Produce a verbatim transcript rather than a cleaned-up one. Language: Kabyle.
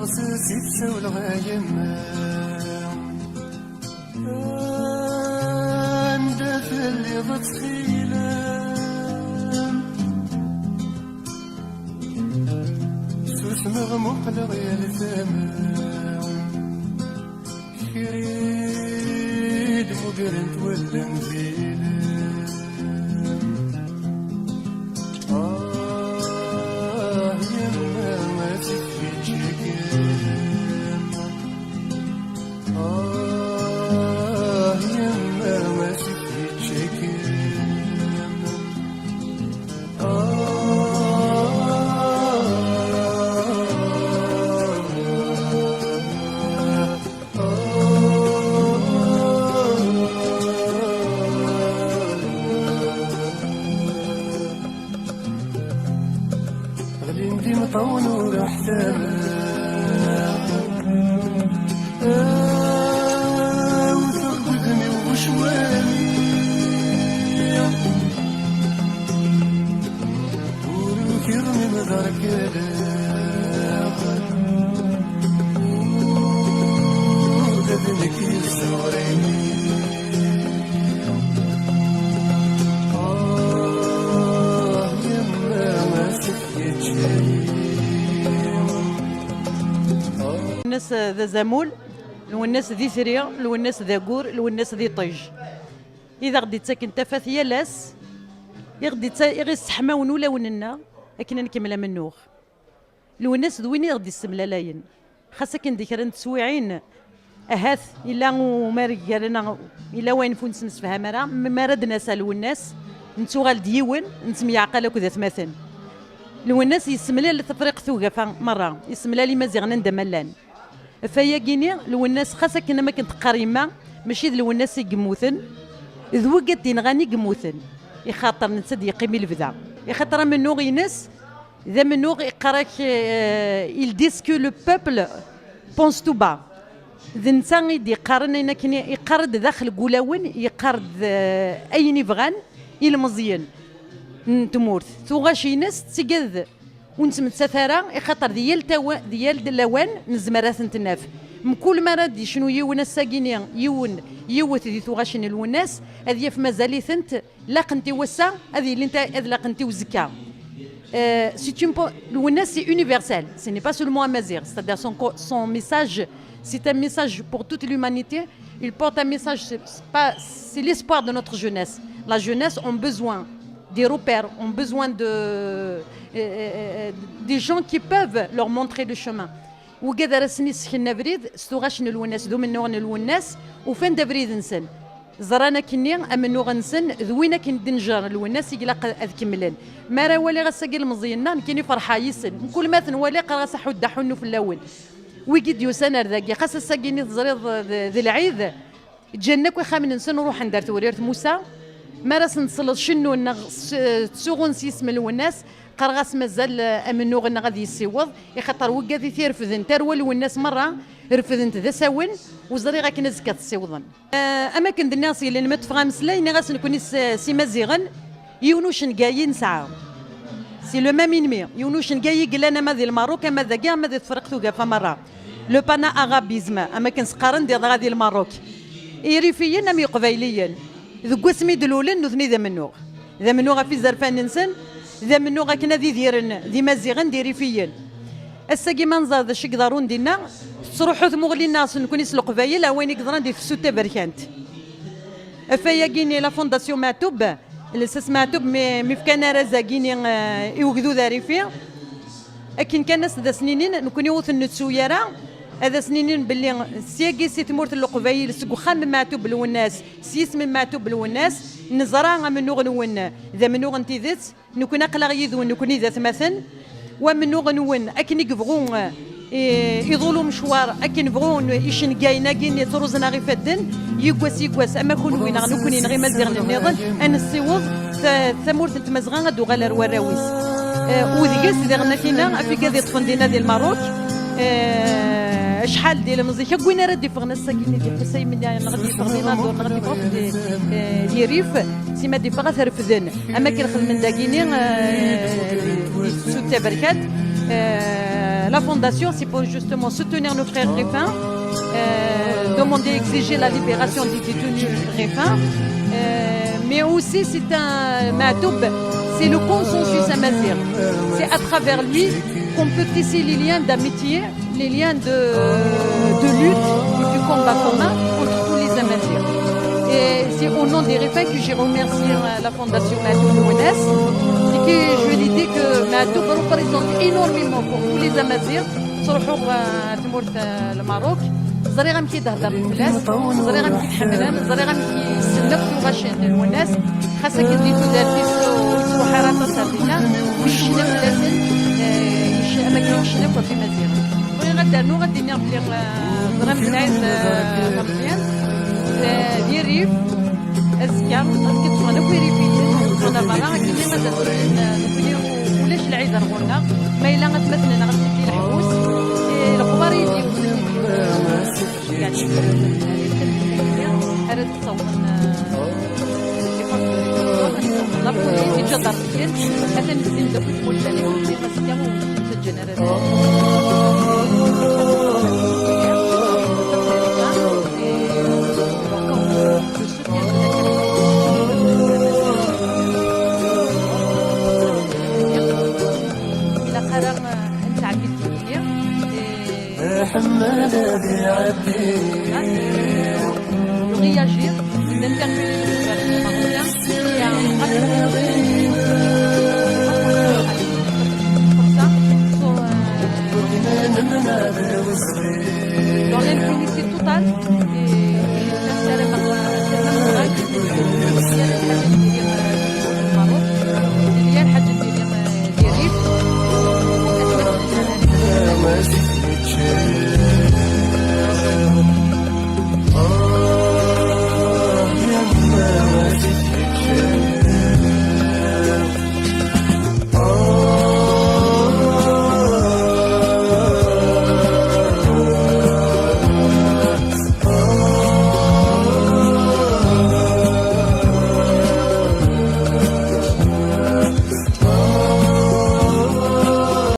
Ɣas i tsawleɣ a yemma, anda telliḍ ttxilem? Susmeɣ muqleɣ yal tama, kra-d mugrent wallen d ilem. Ah, yemma, asif yeččakem. Ah, yemma, asif yeččakem. Ah, ɣlin-d imeṭṭawen ur ḥtamel. Awteɣ deg udem-iw ucwali. Ur ukiɣ mi mḍerkleɣ. Ula d nekk yesseɣray-iyi. Ah, yemma, asif yečča-yi. Lwennas d azamul, Lwennas d itri, Lwennas d aggur, Lwennas d iṭij. I d aɣ-d-ittaken tafat yal ass, i ɣ-d-itta-, i ɣ-isseḥmawen ulawen-nneɣ akken ad nkemmel amennuɣ. Lwennas d win i ɣ-d-issemlalayen. Xas akken di kra n teswiɛin, ahat yella umareg gar-aneɣ, yella wayen fu nessemsefham ara, m-, mi ara d-nasa Lwennas, nettuɣal-d yiwen, nettemyeɛqal akked atmaten. Lwennas yessemlal Tafriqt Ugafa merra, yessemlal Imaziɣen anda ma llan. Ɣef wayagi-ni, Lwennas xas akken am akken teqqar yemma, mačči d Lwennas i yemmuten, d wigad d-inɣan i yemmuten, ixaṭer netta d-yeqqim i lebda. Ixaṭer amennuɣ-ines d amennuɣ iqqar-ak, euh, il dit ce que le peuple pense tout bas. D netta i d-iqqaren ayen akken i-, iqqar-d daxel n wulawen, yeqqar-d, euh, ayen i bɣan ilmeẓyen n tmurt. Tuɣac-ines d tigad ur nettmettat ara, ixaṭer di yal tawa-, di yal lawan nezmer ad tent-naf. Mkul mi ara d-yecnu yiwen ass-agi-ni, yiwen, yiwet di tuɣac n Lwennas, ad yaf mazal-itent laqent i wass-a, ad ilint, ad laqent i uzekka. Euh, c'est une po-, Lwennas, c'est universel. Ce n'est pas seulement amaziɣ. C'est-à-dire son co-, son message, c'est un message pour toute l'humanité. Il porte un message, c'est, c'est pas, c'est l'espoir de notre jeunesse. La jeunesse ont besoin des repères, ont besoin de, euh, euh, euh, des gens qui peuvent leur montrer le chemin. Wigad ara sen-isken abrid, s tuɣac n Lwennas, d umennuɣ n Lwennas, ufan-d abrid-nsen. Ẓran akkenni amennuɣ-nsen d win akken d-njer Lwennas i ilaq ad kemmlen. Mi ara waliɣ ass-agi ilmeẓyen-nneɣ, nekkini ferḥeɣ yis-sen. Mkul ma ten-waliɣ, qqareɣ-as aḥuddu aḥunnu fell-awen. Wigi d-yusan ar dagi, xas ass-agi-nni teẓriḍ d, d lɛid, ǧǧan akk ixxamen-nsen, ruḥen-d ar Tewrirt Musa. Mi ara sen-tesleḍ cennun neɣ s-, ttsuɣun s yisem n Lwennas, qqareɣ-as mazal, eh, amennuɣ-nneɣ ad yessiweḍ, ixaṭer wigad i t-irefden tarwa Lwennas merra, refden-t d asawen, u ẓriɣ akken azekka tessiwḍen. Eh, am akken d-nniɣ s yelli-nnem i ṭṭfeɣ ameslay, nniɣ-as nekkni s, s Imaziɣen, yiwen ucengayi nesɛa. C'est le même ennemi. Yiwen ucengayi i yellan ama di Lmerruk, ama dagi, ama di Tefriqt Ugafa merra. Le pana-arabisme, am akken s-qqaren di, dɣa di Lmerruk. Irifiyen am Iqbayliyen. Deg wasmi d-lulen, nutni d amennuɣ. D amennuɣ ɣef izerfan-nsen, d amennuɣ akken ad idiren d Imaziɣen d Irifiyen. Ass-agi ma nẓer d acu i iḍerrun dinna, tettruḥu tmuɣli-nneɣ s nekkni s Leqbayel ar wayen i yeḍran di Tefsut Taberkant. Ɣef wayagi-ni, la Fondation Meɛtub, Lsas Meɛtub mi, mi fkan arraz-agi-ni, eh, i ugdud arifi, akken kan as-d as-ninin, nekkni ur ten-nettu ara, ad as-ninin belli syagi si tmurt n Leqbayel, seg uxxam n Meɛtub Lwennas, s yisem n Meɛtub Lwennas, neẓra amennuɣ-nwen d amennuɣ n tidet, nekkni aql-aɣ yid-wen, nekkni d atmaten, wamennuɣ-nwen akken i yebɣu, eh, iḍul umecwar, akken bɣun icengayen-agi-nni ttruẓen-aɣ ifadden, yiwwas yiwwas, ama kunwi neɣ nekkni neɣ Imaziɣen nniḍen, ad nessiweḍ ta-, tamurt n Tmazɣa ad d-tuɣal ar warraw-is. Eh, u deg-s diɣen akina, afig ad iṭṭfen dinna di Lmerruk, eh, acḥal d ilemẓi-k, akk win ara d-iffɣen ass-agi-nni di Ḥusaymen, neɣ ad d-iffeɣ di Nadur, neɣ ad d-iffeɣ di, eh, di Rif, sima d-iffeɣ ad t-refden. Am akken xedmen dagini, eh, di, di Tefsut Taberkant, eh, La fondation, c'est pour justement soutenir nos frères Griffins, euh, demander, exiger la libération des détenus Griffins. Euh, mais aussi, c'est un Matoub, c'est le consensus amazigh. C'est à travers lui qu'on peut tisser les liens d'amitié, les liens de, de lutte et du combat commun entre tous les Amazirs. Et c'est au nom des Griffins que j'ai remercié, euh, la Fondation Matoub Lwennas, et que je lui dis que Matoub représente énormément pour tous les Amazirs. Ttruḥuɣ, euh, ɣer tmurt, euh, Lmerruk. Ẓriɣ amek i d-heddren fell-as, ẓriɣ amek i t-ḥemmlen, ẓriɣ amek i ssnen akk tuɣac n Lwennas. Xas akken di tudert-is ur yettruḥ ara aṭas ar dinna, mi yecna fell-asen, eh, yec-, am akken yecna akk ɣef Imaziɣen. Bɣiɣ ad d-rnuɣ, ad d-iniɣ belli, eh, Ẓrayem Saɛid, eh, Ṛemḍan, eh, di Rrif, azekka, azekka ttruḥen akk Irifiyen, ttruḥen ar berra, akken ad d-asen, eh, nekkni ulac lɛid ar ɣur-neɣ, ma yella atmaten-nneɣ ad ttili leḥbus, eh, lexbar i d-yewwin, eh, yeɛni, eh, ara d-ttawḍen, eh, la police, iǧadarmiyen, atan zzin-d akk tmurt-nni, ur ttaǧǧan ara. Ilaq ara, eh, ad nettɛebbi tikli, eh, réagir, d'intervenir.